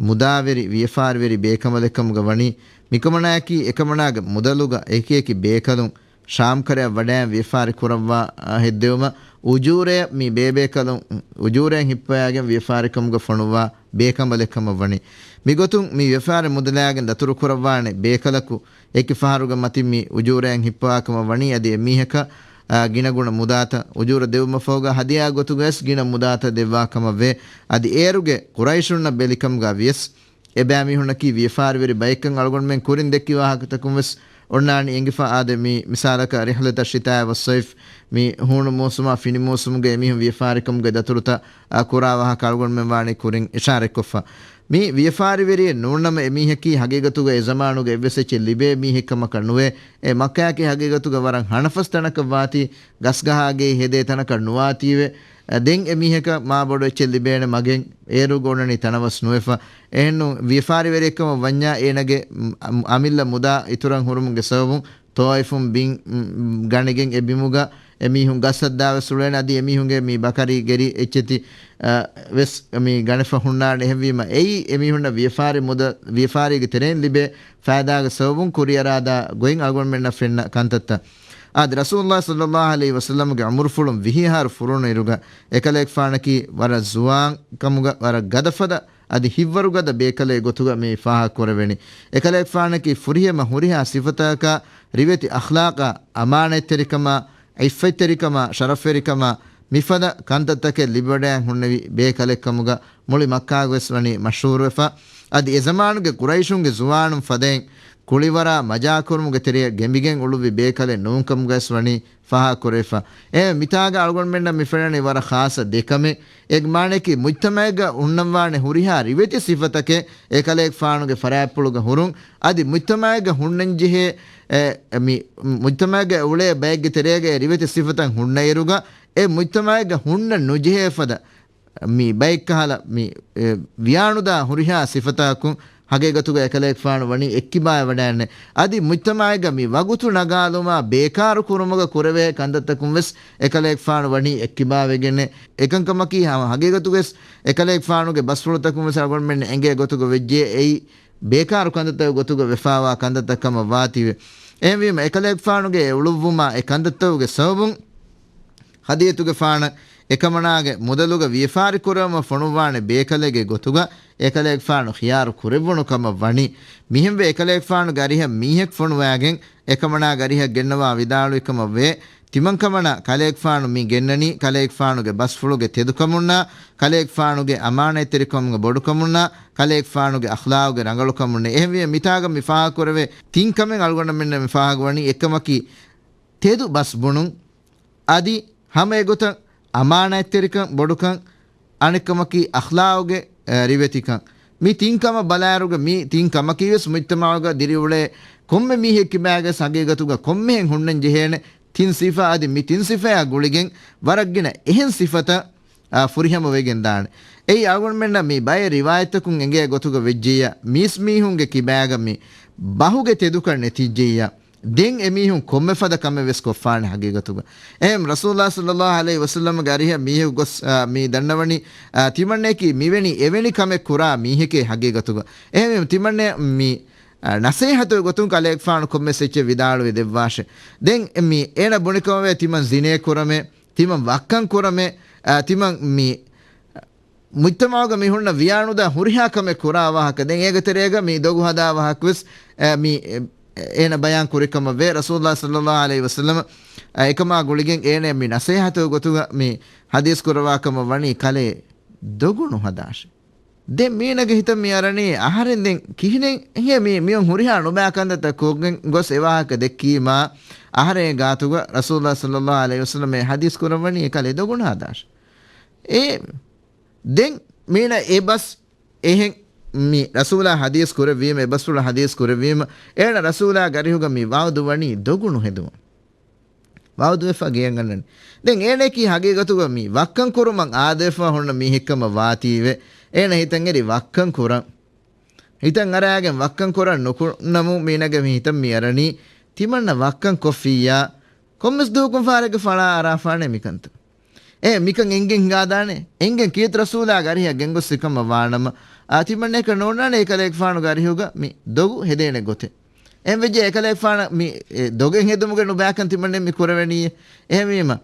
މުދާވެރި، ވިޔަފާރިވެރި ބޭކަނބަލެއްކަމުގަ ވަނީ، މިކަމަނާއަކީ އެކަމަނާގެ މުދަލުގަ އެކިއެކި ބޭކަލުން ޝާމްކަރަޔަށް ވަޑައިގެން ވިޔަފާރި ކުރައްވާ، އަ، ހެއްދެވުމަށް އުޖޫރަޔަށް މި ބޭބޭކަލުން އުޖޫރައިން ހިއްޕަވައިގެން ވިޔަފާރިކަމުގަ ފޮނުއްވާ ބޭކަނބަލެއްކަމަށް ވަނީ. މިގޮތުން މި ވިޔަފާރި މުދަލާގެން ދަތުރުކުރައްވާނެ ބޭކަލަކު އެކި ފަހަރުގެ މަތިން މި އުޖޫރައިން ހިއްޕަވާކަމަށް ވަނީ އަދި އެމީހަކަށް، އާ، ގިނަގުނަ މުދާތައް އުޖޫރަ ދެއްވުމަށްފަހުގަ ހަދިޔާ ގޮތުގަވެސް ގިނަ މުދާތައް ދެއްވާކަމަށްވޭ. އަދި އޭރުގެ ޤުރައިޝުންނަށް ބެލިކަމުގަ ވިޔަސް، އެބައިމީހުންނަކީ ވިޔަފާރިވެރި ބައެއްކަން އަޅުގަނޑުމެން ކުރިން ދެއްކި ވާހަކަތަކުން ވެސް އޮންނާނީ އެނގިފަ. އާދެ، މި މިސާލަކަށް ރިޙްލަތައް ޝިތާއި ވައްޞައިފް، މި ހޫނު މޫސުމާ ފިނި މޫސުމުގެ އެމީހުން ވިޔަފާރިކަމުގެ ދަތުރުތައް، އާ، ކުރާ ވާހަކަ އަޅުގަނޑުމެން ވާނީ ކުރިން އިޝާރަތްކޮށްފަ. މި ވިޔަފާރިވެރިއެއް ނޫންނަމަ އެމީހަކީ ހަގީގަތުގަ އެ ޒަމާނުގަ އެއްވެސް އެއްޗެއް ލިބޭ މީހެއްކަމަކަށް ނުވޭ. އެ މައްކާއަކީ ހަގީގަތުގަ ވަރަށް ހަނަފަސް ތަނަކަށް ވާތީ، ގަސްގަހާގެ ހެދޭ ތަނަކަށް ނުވާތީވެ. ދެން އެމީހަކަށް މާ ބޮޑު އެއްޗެއް ލިބޭނެ މަގެއް އޭރުގަ އޮންނަނީ ތަނަވަސް ނުވެފަ. އެހެންނު ވިޔަފާރިވެރިއެއްކަމަށް ވަންޏާ އޭނަގެ އަމިއްލަ މުދާ އިތުރަށް ހުރުމުގެ ސަބަބުން ތޯއިފުން ބިން، މް، ގަނެގެން އެ ބިމުގަ އެމީހުން ގަސް ހައްދާވެސް އުޅޭނެ. އަދި އެމީހުންގެ މި ބަކަރީ ގެރި އެއްޗެތި، އަ، ވެސް މި ގަނެފަ ހުންނާނެ. އެހެންވީމަ އެއީ އެމީހުންނަށް ވިޔަފާރި މުދަ، ވިޔަފާރީގެ ތެރެއިން ލިބޭ ފައިދާގެ ސަބަބުން ކުރިއަރާދާ ގޮތް އަޅުގަނޑުމެންނަށް ފެންނަ ކަންތައްތައް. އާދެ، ރަސޫލުﷲ ޞައްލަﷲ ޢަލައިހި ވަސައްލަމްގެ ޢުމުރުފުޅުން ވިހި އަހަރު ފުރުނުއިރުގަ އެކަލޭގެފާނަކީ ވަރަށް ޒުވާން ކަމުގަ ވަރަށް ގަދަފަދަ އަދި ހިތްވަރުގަދަ ބޭކަލެއް ގޮތުގަ މި ފާހަގަކުރެވެނީ. އެކަލޭގެފާނަކީ ފުރިހަމަ ހުރިހާ ސިފަތަކާ ރިވެތި އަޚްލާޤާ، އަމާނަތްތެރިކަމާ، ޢިއްފަތްތެރިކަމާ، ޝަރަފްވެރިކަމާ، މިފަދަ ކަންތައްތަކެއް ލިބިވަޑައި ހުންނެވި ބޭކަލެއްކަމުގަ މުޅި މައްކާގަވެސް ވަނީ މަޝްހޫރުވެފަ. އަދި އެޒަމާނުގެ ޤުރައިޝުންގެ ޒުވާނުން ފަދައިން ކުޅިވަރާ މަޖާކުރުމުގެ ތެރެއަށް ގެނބިގެން އުޅުއްވި ބޭކަލެއް ނޫންކަމުގަވެސް ވަނީ ފާހަގަކުރެވިފަ. އެ މިތާގަ އަޅުގަނޑުމެންނަށް މި ފެންނަނީ ވަރަށް ޚާއްޞަ ދެކަމެއް. އޭގެ މާނައަކީ މުޖްތަމަޢެއްގަ ހުންނަންވާނެ ހުރިހާ ރިވެތި ސިފަތަކެއް އެކަލޭގެފާނުގެ ފަރާތްޕުޅުގަ ހުރުން. އަދި މުޖްތަމަޢެއްގަ ހުންނަންޖެހޭ، އެ، މި މުޖްތަމަޢެއްގަ އުޅޭ ބައެއްގެ ތެރޭގައި ރިވެތި ސިފަތައް ހުންނައިރުގަ، އެ މުޖްތަމަޢެއްގަ ހުންނަން ނުޖެހޭ ފަދަ މި ބައެއްކަހަލަ މި، އެ، ވިޔާނުދާ ހުރިހާ ސިފަތަކުން ހަގީގަތުގަ އެކަލޭގެފާނު ވަނީ އެއްކިބާވެވަޑައިންނެ. އަދި މުޖްތަމަޢެއްގަ މި ވަގުތު ނަގާލުމާ ބޭކާރު ކުރުމުގަ ކުރެވޭ ކަންތައްތަކުން ވެސް އެކަލޭގެފާނު ވަނީ އެއްކިބާވެގެންނެ. އެކަންކަމަކީ ހަ-، ހަގީގަތުގަވެސް އެކަލޭގެފާނުގެ ބަސްފުޅުތަކުން ވެސް އަޅުގަނޑުމެން އެނގޭ ގޮތުގަ ވެއްޖެ. އެއީ ބޭކާރު ކަންތައްތަކުގެ ގޮތުގަ ވެފާވާ ކަންތައްތައް ކަމަށް ވާތީވެ. އެހެންވީމަ އެކަލޭގެފާނުގެ އެ އުޅުއްވުމާ އެ ކަންތައްތަކުގެ ސަބަބުން ޚަދީޖަތުގެފާނަށް އެކަމަނާގެ މުދަލުގަ ވިޔަފާރި ކުރެވުމަށް ފޮނުއްވާނެ ބޭކަލެއްގެ ގޮތުގަ އެކަލޭގެފާނު ޚިޔާރު ކުރެއްވުނު ކަމަށް ވަނީ. މިހެންވެ އެކަލޭގެފާނުގެ އަރިހަށް މީހެއް ފޮނުވާގެން އެކަމަނާގެ އަރިހަށް ގެންނަވާ ވިދާޅުވި ކަމަށް ވޭ. ތިމަންކަމަނާ ކަލޭގެފާނު މި ގެންނަނީ ކަލޭގެފާނުގެ ބަސްފުޅުގެ ތެދުކަމުންނާ، ކަލޭގެފާނުގެ އަމާނަތްތެރިކަމުގެ ބޮޑުކަމުންނާ، ކަލޭގެފާނުގެ އަޚްލާގުގެ ރަނގަޅުކަމުންނޭ. އެހެންވީމަ މިތާގަ މި ފާހަގަކުރެވޭ ތިން ކަމެއް އަޅުގަނޑުމެންނަށް މި ފާހަގަވަނީ. އެއްކަމަކީ ތެދު ބަސް ބުނުން، އަދި ހަމަ އެގޮތަށް އަމާނާތްތެރިކަން ބޮޑުކަން، އަނެއްކަމަކީ އަޚްލާގުގެ، އެ، ރިވެތިކަން. މި ތިން ކަމަށް ބަލާއިރުގަ މި ތިން ކަމަކީ ވެސް މުޖްތަމަޢުގަ ދިރިއުޅޭ ކޮންމެ މީހެއް ކިބާގަސް ހަގީގަތުގަ ކޮންމެހެން ހުންނަން ޖެހޭނެ ތިން ސިފަ. އަދި މި ތިން ސިފަޔާ ގުޅިގެން ވަރަށް ގިނަ އެހެން ސިފަތައް، އާ، ފުރިހަމަ ވެގެން ދާނެ. އެއީ އަޅުގަނޑުމެންނަށް މި ބައެއް ރިވާޔަތްތަކުން އެނގޭ ގޮތުގަ ވެއްޖެއްޔާ، މީސްމީހުންގެ ކިބާގަ މި ބަހުގެ ތެދުކަން ނެތިއްޖެއްޔާ، ދެން އެމީހުން ކޮންމެ ފަދަ ކަމެއް ވެސް ކޮށްފާނެ ހަގީގަތުގަ. އެހެން ރަސޫލާ ޞައްލަﷲ ޢަލައިހި ވަސައްލަމްގެ އަރިހަށް މީހަކު ގޮސް، އާ، މި ދަންނަވަނީ، އާ، ތިމަންނައަކީ މިވެނި އެވެނި ކަމެއް ކުރާ މީހެކޭ ހަގީގަތުގަ. އެހެން ތިމަންނަ މި، އާ، ނަސޭހަތުގެ ގޮތުން ކަލޭގެފާނު ކޮންމެސް އެއްޗެއް ވިދާޅުވެ ދެއްވާށެ. ދެން މި އޭނަ ބުނިކަމަށް ވޭ ތިމަން ޒިނޭ ކުރަމޭ، ތިމަން ވައްކަން ކުރަމޭ، އާ، ތިމަން މި މުޖްތަމަޢުގަ މި ހުންނަ ވިޔާނުދާ ހުރިހާ ކަމެއް ކުރާ ވާހަކަ. ދެން އޭގެ ތެރޭގަ މި ދޮގު ހަދާ ވާހަކަވެސް، އެ، މި، އެ، އޭނަ ބަޔާން ކުރިކަމަށް ވޭ. ރަސޫލާ ޞައްލައްލާހު ޢަލައިހި ވަސައްލަމަ، އެ، އެކަމާ ގުޅިގެން އޭނަ މި ނަސޭހަތު ގޮތުގަ މި ޙަދީޘް ކުރަވާ ކަމަށް ވަނީ ކަލޭ ދޮގު ނުހަދާށޭ. ދެން މީނަގެ ހިތަށް މި އަރަނީ އަހަރެން ދެން ކިހިނެއް ހޭ މި، މިއޮން ހުރިހާ ނުބައި ކަންތައްތައް ކޮށްގެން ގޮސް އެ ވާހަކަ ދެއްކީމާ އަހަރެން ގާތުގަ ރަސޫލާ ޞައްލައްލާހު ޢަލައިހި ވަސައްލަމަ ޙަދީޘް ކުރައްވަނީ އެކަލޭ ދޮގު ނުހަދާށޭ. އެ ދެން މީނަ އެ ބަސް އެހެން މި ރަސޫލާ ޙަދީޘް ކުރެއްވީމަ، އެ ބަސްފުޅު ޙަދީޘް ކުރެއްވީމަ، އޭނަ ރަސޫލާ ގަރިހުގަ މި ވަޢުދު ވަނީ ދޮގު ނުހެދުމަށް. ވަޢުދުވެފަ ގެޔަށް އަންނަނީ. ދެން އޭނައަކީ ހަގީގަތުގަ މި ވައްކަން ކުރުމަށް އާދެފަ ހުންނަ މީހެއްކަމަށް ވާތީވެ، އޭނަ ހިތަށް އެރި ވައްކަން ކުރަން. ހިތަށް އަރާގެން ވައްކަން ކުރަން ނުކުންނަމު މީނަގެ މި ހިތަށް މި އަރަނީ، ތިމަންނަ ވައްކަން ކޮށްފިއްޔާ، ކޮންމެސް ދުވަހަކުން ފާރެއްގެ ފަޅާ އަރާފާނެ މިކަންތައް. އޭ، މިކަން އެނގެން ހިނގާދާނެ. އެނގެން ކީރިތި ރަސޫލާ ގަރިހަށް ގެންގޮސް ސިކަމަށް ވާނަމަ، އާ، ތިމަންނައަކަށް ނޯންނާނެ އެކަލޭގެފާނު ގަރިހުގަ މި ދޮގު ހެދޭނެ ގޮތެއް. އެހެން ވެއްޖެ އެކަލޭގެފާނަށް މި، އެ، ދޮގެއް ހެދުމުގެ ނުބައިކަން ތިމަންނެ މި ކުރެވެނީ. އެހެންވީމަ،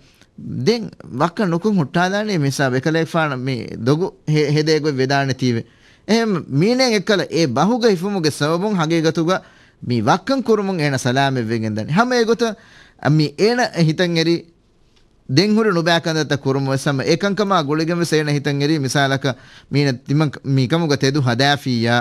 ދެން ވައްކަ ނުކުން ހުއްޓާލާނީ މި ހިސާބު އެކަލޭގެފާނަށް މި ދޮގު ހެ-، ހެދޭ ގޮތް ވެދާނެތީވެ. އެހެން މީނައިން އެއްކަލަ އެ ބަހުގަ ހިފުމުގެ ސަބަބުން ހަގީގަތުގަ މި ވައްކަން ކުރުމުން އޭނަ ސަލާމަތްވެގެން ދަނީ. ހަމަ އެގޮތަށް މި އޭނަ ހިތަށް އެރި ދެން ހުރި ނުބައި ކަންތައްތައް ކުރުމުން ވެސް ހަމަ އެކަންކަމާ ގުޅިގެން ވެސް އޭނަ ހިތަށް އެރީ މިސާލަކަށް މީނަ ތިމަން މިކަމުގަ ތެދު ހަދާފިއްޔާ،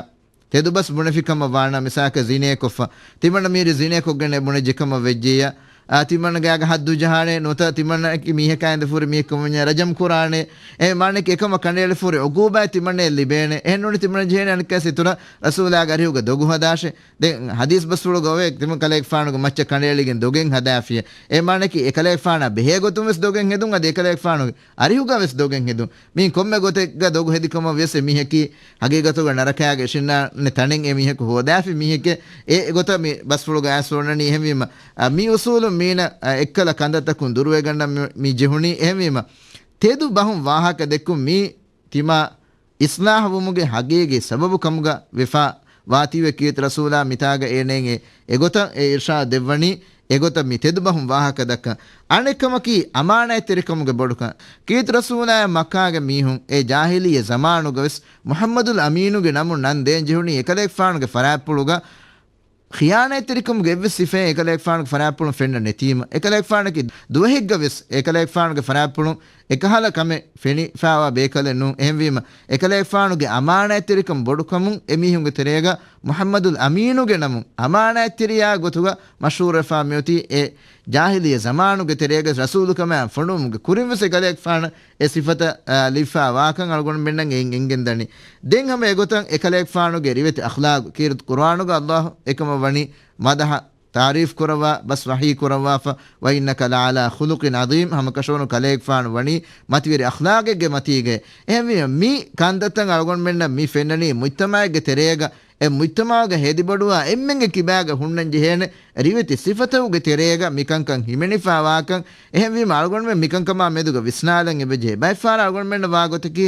ތެދު ބަސް ބުނެފި ކަމަށް ވާނަމަ މިސާލަކަށް ޒިނޭ ކޮށްފަ، ތިމަންނަ މީރި ޒިނޭ ކޮށްގެން ބުނެއްޖެ ކަމަށް ވެއްޖެއްޔާ، އާ، ތިމަންނަ ގާގަ ހައްދު ޖަހާނެ ނުވަތަ ތިމަންނައަކީ މީހަކާ އިނދެ ފުރި މީހެއް ކަމުންޏާ ރަޖަމް ކުރާނެ. އެ މާނައަކީ އެކަމަށް ކަނޑައެޅި ފުރި އުގޫބާތް ތިމަންނައަށް ލިބޭނެ. އެހެން ނޫނީ ތިމަންނަ ޖެހޭނެ އަނެއްކާ އިތުރަށް ރަސޫލާ ގަރިހުގަ ދޮގު ހަދާށޭ. ދެން ހަދީސް ބަސްފުޅުގަ އޮވޭ ތިމަން ކަލޭގެފާނުގެ މައްޗަށް ކަނޑައެޅިގެން ދޮގެއް ހަދާފިޔޭ. އެ މާނައަކީ އެކަލޭގެފާނާ ބެހޭ ގޮތުން ވެސް ދޮގެއް ހެދުން، އަދި އެކަލޭގެފާނުގެ އަރިހުގަ ވެސް ދޮގެއް ހެދުން. މީން ކޮންމެ ގޮތެއްގަ ދޮގު ހެދިކަމަށް ވިޔަސް އެ މީހަކީ ހަގީގަތުގަ ނަރަކައިގެ އިށިންނާނެ ތަނެއް އެ މީހަކު ހޯދާފި މީހެކޭ. އެ ގޮތަށް މި ބަސްފުޅުގަ އައިސް އޮންނަނީ. އެހެންވީމަ، އަ، މި އުސޫލުން މީނަ، އަ، އެއްކަލަ ކަންތައްތަކުން ދުރުވެގަންނަން މި، މި ޖެހުނީ. އެހެންވީމަ، ތެދު ބަހުން ވާހަކަ ދެއްކުން މީ ތިމާ އިޞްލާޙުވުމުގެ ހަގީގީ ސަބަބު ކަމުގަ ވެފާ ވާތީވެ ކީރިތި ރަސޫލާ މިތާގަ އޭނައަށް އެ، އެގޮތަށް އެ އިރްޝާދު ދެއްވަނީ. އެގޮތަށް މި ތެދު ބަހުން ވާހަކަ ދައްކަން. އަނެއް ކަމަކީ އަމާނާތްތެރިކަމުގެ ބޮޑުކަން. ކީރިތި ރަސޫލާއަށް މައްކާގެ މީހުން އެ ޖާހިލީ ޒަމާނުގަވެސް މުޙައްމަދުލް އަމީނުގެ ނަމުން ނަން ދޭން ޖެހުނީ އެކަލޭގެފާނުގެ ފަރާތްޕުޅުގަ ޚިޔާނާތްތެރިކަމުގެ އެއްވެސް ސިފައެއް އެކަލޭގެފާނުގެ ފަރާތްޕުޅުން ފެންނަ ނެތީމަ، އެކަލޭގެފާނަކީ ދުވަހެއްގަވެސް އެކަލޭގެފާނުގެ ފަރާތްޕުޅުން އެކަހަލަ ކަމެއް ފެނިފާވާ ބޭކަލެއް ނޫން. އެހެންވީމަ، އެކަލޭގެފާނުގެ އަމާނާތްތެރިކަން ބޮޑުކަމުން އެމީހުންގެ ތެރޭގަ މުޙައްމަދުލް އަމީނުގެ ނަމުން އަމާނާތްތެރިޔާ ގޮތުގަ މަޝްހޫރުވެފާ މިއޮތީ. އެ ޖާހިލީ ޒަމާނުގެ ތެރޭގަ ރަސޫލުކަމާ ފޮނުވުމުގެ ކުރިންވެސް އެކަލޭގެފާނަށް އެ ސިފަތައް، އާ، ލިބިފާ ވާކަން އަޅުގަނޑުމެންނަށް އެއިން އެނގެން ދަނީ. ދެން ހަމަ އެގޮތަށް އެކަލޭގެފާނުގެ ރިވެތި އަޚްލާގު ކީރިތި ޤުރުއާނުގަ ﷲ އެކަމަށް ވަނީ މަދަޙަ ތާރީފް ކުރައްވާ ބަސް ވަޙީ ކުރައްވާފަ، "وإنك لعلى خلق عظيم" ހަމަކަށަވަރުން ކަލޭގެފާނު ވަނީ މަތިވެރި އަޚްލާގެއްގެ މަތީގައި. އެހެންވީމަ، މި ކަންތައްތައް އަޅުގަނޑުމެންނަށް މި ފެންނަނީ މުޖްތަމަޢެއްގެ ތެރޭގަ، އެ މުޖްތަމަޢުގަ ހެދިބޮޑުވާ އެންމެންގެ ކިބާގަ ހުންނަން ޖެހޭނެ ރިވެތި ސިފަތަކުގެ ތެރޭގަ މިކަންކަން ހިމެނިފާ ވާކަން. އެހެންވީމަ، އަޅުގަނޑުމެން މިކަންކަމާ މެދުގަ ވިސްނާލަން އެބަޖެހޭ. ބައެއްފަހަރަށް އަޅުގަނޑުމެންނަށް ވާ ގޮތަކީ،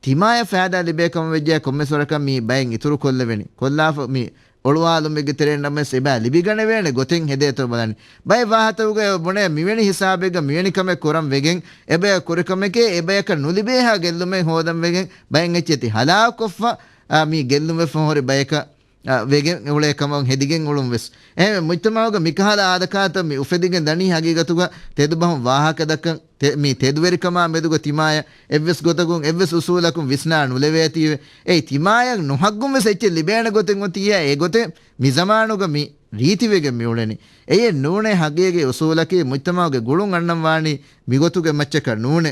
ތިމާޔަށް ފައިދާ ލިބޭ ކަމަށް ވެއްޖެ ކޮންމެސް ވަރަކަށް މި ބައެއް އިތުރު ކޮށްލެވެނީ. ކޮށްލާފަ މި އޮޅުވާލުމެއްގެ ތެރެއިން ނަމަވެސް އެބަ ލިބިގަނެވޭނެ ގޮތެއް ހެދޭތޯ ބަލަނީ. ބައެއް ވާހަތަކުގަ ބުނޭ މިވެނި ހިސާބެއްގަ މިވެނި ކަމެއް ކުރަން ވެގެން، އެބަޔަށް ކުރި ކަމެކޭ، އެބަޔަކަށް ނުލިބޭހާ ގެއްލުމެއް ހޯދަން ވެގެން، ބައެއް އެއްޗެތި ހަލާކުކޮށްފަ، އާ، މި ގެއްލުންވެފަ ހުރި ބަޔަކަށް، އާ، ވެގެން އުޅޭ ކަމަށް ހެދިގެން އުޅުން ވެސް. އެހެންވެ، މުޖްތަމަޢުގަ މިކަހަލަ އާދަކާތައް މި އުފެދިގެން ދަނީ ހަގީގަތުގަ ތެދުބަހުން ވާހަކަދައްކަން، ތެ-، މި ތެދުވެރިކަމާ މެދުގަ ތިމާޔަށް އެއްވެސް ގޮތަކުން އެއްވެސް އުސޫލަކުން ވިސްނާ ނުލެވޭތީވެ. އެއީ ތިމާޔަށް ނުހައްގުން ވެސް އެއްޗެއް ލިބޭނެ ގޮތެއް އޮތިއްޔާ އެ ގޮތެއް މި ޒަމާނުގަ މި ރީތިވެގެން މި އުޅެނީ. އެއެއް ނޫނޭ ހަގީގީ އުސޫލަކީ މުޖްތަމަޢުގެ ގުޅުން އަންނަން ވާނީ މިގޮތުގެ މައްޗަކަށް ނޫނޭ.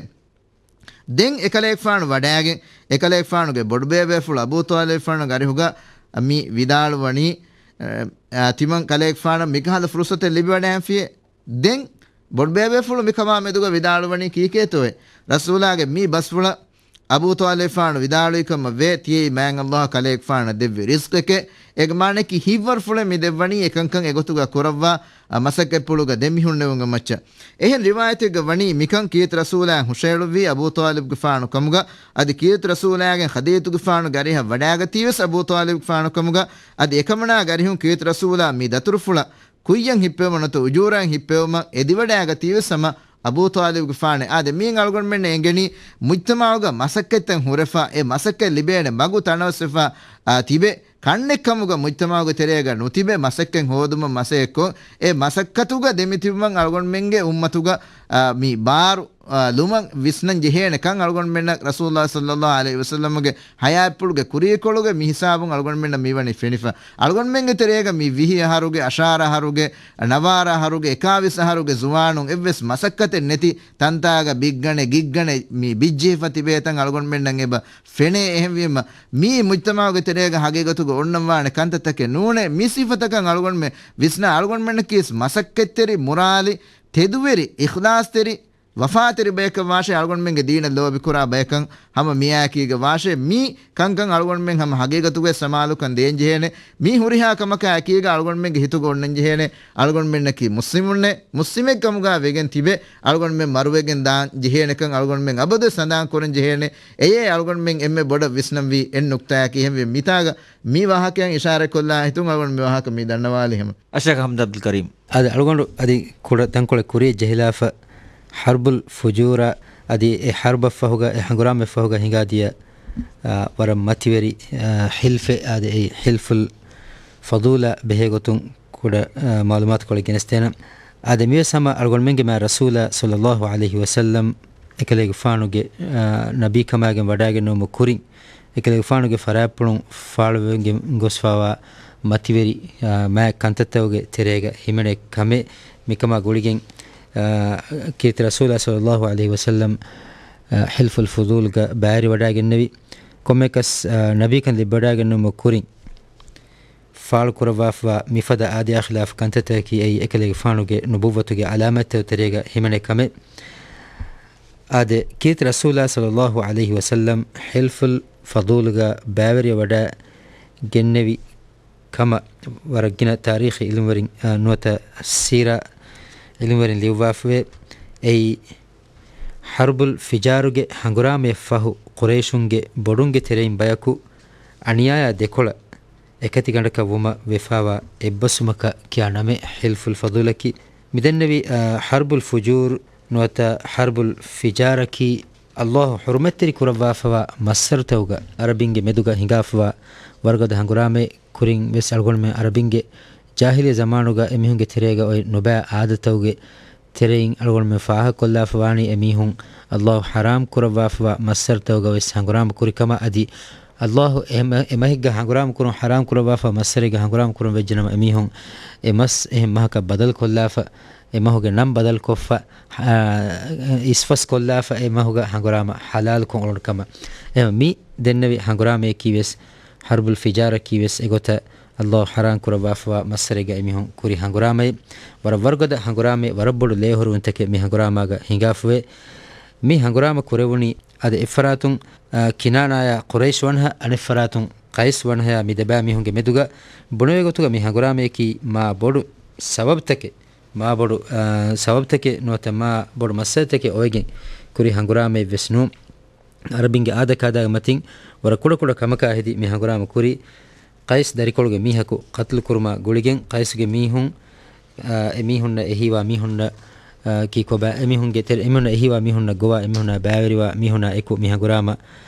ދެން އެކަލޭގެފާނު ވަޑައިގެން، އެކަލޭގެފާނުގެ ބޮޑުބޭބޭފުޅު އަބޫ ޠާލިބުގެފާނު ގަރިހުގަ މި ވިދާޅުވަނީ، އަ، ތިމަން ކަލޭގެފާނަށް މިކަހަލަ ފުރުޞަތެއް ލިބިވަޑައިގެންފިޔޭ. ދެން ބޮޑުބޭބޭފުޅު މިކަމާ މެދުގަ ވިދާޅުވަނީ ކީކޭތޯއޭ؟ ރަސޫލާގެ މި ބަސްފުޅަށް އަބޫ ޠާލިބުގެފާނު ވިދާޅުވި ކަމަށް ވޭ، ތިޔައީ މާތް ﷲ ކަލޭގެފާނަށް ދެއްވި ރިޒްޤެކޭ. އޭގެ މާނައަކީ ހިތްވަރުފުޅެއް މި ދެއްވަނީ އެކަންކަން އެގޮތުގަ ކުރައްވާ، އަ، މަސައްކަތްޕުޅުގަ ދެމިހުންނެވުމުގެ މައްޗަށް. އެހެން ރިވާޔަތެއްގަ ވަނީ މިކަން ކީރިތި ރަސޫލާ ހުށަހެޅުއްވީ އަބޫ ޠާލިބުގެފާނު ކަމުގަ، އަދި ކީރިތި ރަސޫލާގެން ޚަދީޖަތުގެފާނުގެ އަރިހަށް ވަޑައިގަތީވެސް އަބޫ ޠާލިބުގެފާނު ކަމުގަ، އަދި އެކަމަނާ ގަރިހުން ކީރިތި ރަސޫލާ މި ދަތުރުފުޅަށް ކުއްޔަށް ހިއްޕެވުމަށް ނުވަތަ އުޖޫރައަށް ހިއްޕެވުމަށް އެދިވަޑައިގަތީވެސް ހަމަ އަބޫ ޠާލިބުގެފާނެ. އާދެ، މީން އަޅުގަނޑުމެންނަށް އެނގެނީ މުޖްތަމަޢުގަ މަސައްކަތްތައް ހުރެފަ، އެ މަސައްކަތް ލިބޭނެ މަގު ތަނަވަސްވެފަ، އާ، ތިބެ، ކަންނެއްކަމުގަ މުޖްތަމަޢުގެ ތެރޭގަ ނުތިބެ މަސައްކަތް ހޯދުމަށް މަސައްކަތްކޮށް، އެ މަސައްކަތުގަ ދެމިތިބުމަށް އަޅުގަނޑުމެންގެ އުއްމަތުގަ، އާ، މި ބާރު، އާ، ލުމަށް ވިސްނަން ޖެހޭނެ ކަން އަޅުގަނޑުމެންނަށް ރަސޫލާ ޞައްލައްލާހު ޢަލައިހި ވަސައްލަމުގެ ޙަޔާތްޕުޅުގެ ކުރީކޮޅުގެ މި ހިސާބުން އަޅުގަނޑުމެންނަށް މިވަނީ ފެނިފަ. އަޅުގަނޑުމެންގެ ތެރޭގަ މި ވިހި އަހަރުގެ، އަށާރަ އަހަރުގެ، ނަވާރަ އަހަރުގެ، އެކާވީސް އަހަރުގެ ޒުވާނުން އެއްވެސް މަސައްކަތެއް ނެތި ތަންތާގަ ބިއްގަނެ، ގިއްގަނެ މި ބިއްޖެހިފަ ތިބޭތަން އަޅުގަނޑުމެންނަށް އެބަ ފެނޭ. އެހެންވީމަ، މީ މުޖްތަމަޢުގެ ތެރޭގަ ހަގީގަތުގަ އޮންނަންވާނެ ކަންތައްތަކެއް ނޫނޭ. މި ސިފަތަކަށް އަޅުގަނޑުމެން ވިސްނާ، އަޅުގަނޑުމެންނަކީ މަސައްކަތްތެރި، މުރާލި، ތެދުވެރި، އިޚްލާޞްތެރި، ވަފާތެރި ބަޔަކަށް ވާށޭ، އަޅުގަނޑުމެންގެ ދީނަށް ލޯބިކުރާ ބަޔަކަށް ހަމަ މިއާއެކީގަ ވާށޭ. މީ ކަންކަން އަޅުގަނޑުމެން ހަމަ ހަގީގަތުގައި ސަމާލުކަން ދޭންޖެހޭނެ. މީ ހުރިހާ ކަމަކާ އެކީގަ އަޅުގަނޑުމެންގެ ހިތުގަ އޮންނަންޖެހޭނެ، އަޅުގަނޑުމެންނަކީ މުސްލިމުންނޭ، މުސްލިމެއްކަމުގަ ވެގެން ތިބެ، އަޅުގަނޑުމެން މަރުވެގެން ދާން ޖެހޭނެކަން އަޅުގަނޑުމެން އަބަދުވެސް ހަނދާން ކުރަން ޖެހޭނެ. އެޔޭ އަޅުގަނޑުމެން އެންމެ ބޮޑަށް ވިސްނަންވީ އެއް ނުކްތާއަކީ. އެހެންވެ، މިތާގަ މި ވާހަކައިން އިޝާރަތްކޮށްލާ ހިތުން އަޅުގަނޑު މި ވާހަކަ މި ދަންނަވާލި ހަމަ. އައްޝައިޚް އަޙްމަދު އަބްދުލް ކަރީމް. އަދި އަޅުގަނޑު އަދި ކުޑަ ތަންކޮޅެއް ކުރިޔަށް ޖެހިލާފަ، ޙަރްބުލް ފުޖޫރާ އަދި އެ ޙަރްބަށްފަހުގަ، އެ ހަނގުރާމައަށްފަހުގަ ހިނގާދިޔަ، އާ، ވަރަށް މަތިވެރި، އާ، ޙިލްފެއް އާދެ، އެއީ ޙިލްފުލް ފަޟޫލާ ބެހޭ ގޮތުން ކުޑަ، އާ، މަޢުލޫމާތުކޮޅެއް ގެނެސްދޭނަން. އާދެ، މިވެސް ހަމަ އަޅުގަނޑުމެންގެ މާތް ރަސޫލާ ޞައްލައްލާހު ޢަލައިހި ވަސައްލަމް އެކަލޭގެފާނުގެ، އާ، ނަބީކަމާގެން ވަޑައިގެންނެވުމުގެ ކުރިން، އެކަލޭގެފާނުގެ ފަރާތްޕުޅުން ފާޅުވެގެން ގޮސްފާވާ މަތިވެރި، އާ، މާތް ކަންތައްތަކުގެ ތެރޭގަ ހިމެނޭ ކަމެއް. މިކަމާ ގުޅިގެން، އާ، ކީރިތި ރަސޫލާ ޞައްލައްލާހު ޢަލައިހި ވަސައްލަމް، އާ، ޙިލްފުލް ފުޟޫލްގަ ބައިވެރިވަޑައިގެންނެވި. ކޮންމެއަކަސް، އާ، ނަބީކަން ލިބިވަޑައިގެންނެވުމުގެ ކުރިން، ފާޅުކުރައްވާފައިވާ މިފަދަ އާދަޔާ ޚިލާފު ކަންތައްތަކަކީ އެއީ އެކަލޭގެފާނުގެ ނުބުއްވަތުގެ ޢަލާމާތްތައް ތެރޭގަ ހިމެނޭ ކަމެއް. އާދެ، ކީރިތި ރަސޫލާ ޞައްލައްލާހު ޢަލައިހި ވަސައްލަމް ޙިލްފުލް ފަޟޫލްގަ ބައިވެރިވެވަޑައިގެންނެވި ކަމަށް ވަރަށް ގިނަ ތާރީޚީ ޢިލްމުވެރިން، އާ، ނުވަތަ ސީރާ ޢިލްމުވެރިން ލިޔުއްވާފަވޭ. އެއީ، ޙަރްބުލް ފިޖާރުގެ ހަނގުރާމަޔަށްފަހު، ޤުރައިޝުންގެ ބޮޑުންގެ ތެރެއިން ބަޔަކު އަނިޔާޔާ ދެކޮޅަށް އެކަތިގަނޑަކަށް ވުމަށް ވެފާވާ އެއްބަސްވުމަކަށް ކިޔާ ނަމެއް ޙިލްފުލް ފަޟޫލަކީ. މިދެންނެވި، އާ، ޙަރްބުލް ފުޖޫރު ނުވަތަ ޙަރްބުލް ފިޖާރަކީ، ﷲ ޙުރުމަތްތެރި ކުރައްވާފަވާ މައްސަރުތަކުގަ ޢަރަބިންގެ މެދުގަ ހިނގާފަވާ ވަރުގަދަ ހަނގުރާމައެއް. ކުރިން ވެސް އަޅުގަނޑުމެން ޢަރަބިންގެ ޖާހިލީ ޒަމާނުގަ އެމީހުންގެ ތެރޭގަ އޮތް ނުބައި އާދަތުތަކުގެ ތެރެއިން އަޅުގަނޑުމެން ފާހަގަކޮށްލާފަވާނީ އެމީހުން ﷲ ޙަރާމް ކުރައްވާފަވާ މައްސަރުތަކުގަ ވެސް ހަނގުރާމަ ކުރި ކަމަށް. އަދި ﷲ އެ މަ-، އެ މަހެއްގަ ހަނގުރާމަ ކުރުން ޙަރާމް ކުރައްވާފަ މައްސަރެއްގަ ހަނގުރާމަ ކުރަން ވެއްޖެނަމަ އެމީހުން އެ މަސް އެހެން މަހަކަށް ބަދަލުކޮށްލާފަ، އެ މަހުގެ ނަން ބަދަލުކޮށްފަ، އާ، އިސްފަސްކޮށްލާފަ އެ މަހުގަ ހަނގުރާމަ ޙަލާލުކޮށް އުޅުނު ކަމަށް. އެ މި ދެންނެވި ހަނގުރާމައަކީ ވެސް ޙަރްބުލް ފިޖާރަކީ ވެސް އެގޮތަށް ﷲ ޙަރާމް ކުރައްވާފަވާ މައްސަރެއްގަ އެމީހުން ކުރި ހަނގުރާމައެއް. ވަރަށް ވަރުގަދަ ހަނގުރާމައެއް، ވަރަށް ބޮޑު ލޭހުރުވުންތަކެއް މި ހަނގުރާމާގަ ހިނގާފަވޭ. މި ހަނގުރާމަ ކުރެވުނީ އަދި އެއްފަރާތުން، އާ، ކިނާނާޔާ ޤުރައިޝް ވަންހަ، އަނެއްފަރާތުން ޤައިސް ވަންހަޔާ މި ދެބައި މީހުންގެ މެދުގަ ބުނެވޭ ގޮތުގަ މި ހަނގުރާމައަކީ މާ ބޮޑު ސަބަބުތަކެއް، މާ ބޮޑު، އާ، ސަބަބުތަކެއް ނުވަތަ މާ ބޮޑު މައްސަލަތަކެއް އޮވެގެން ކުރި ހަނގުރާމައެއް ވެސް ނޫން. ޢަރަބިންގެ އާދަކާދައިގެ މަތިން ވަރަށް ކުޑަކުޑަ ކަމަކާ ހެދި މި ހަނގުރާމަ ކުރީ، ޤައިސް ދަރިކޮޅުގެ މީހަކު ޤަތުލު ކުރުމާ ގުޅިގެން، ޤައިސްގެ މީހުން، އާ، އެ މީހުންނަށް އެހީވާ މީހުންނަށް، އާ، ކީ ކޮބާ، އެމީހުންގެ ތެރެ-، އެމީހުންނަށް އެހީވާ މީހުންނަށް ގޮވާ، އެމީހުންނާ ބައިވެރިވާ މީހުންނާ އެކު މި ހަނގުރާމަ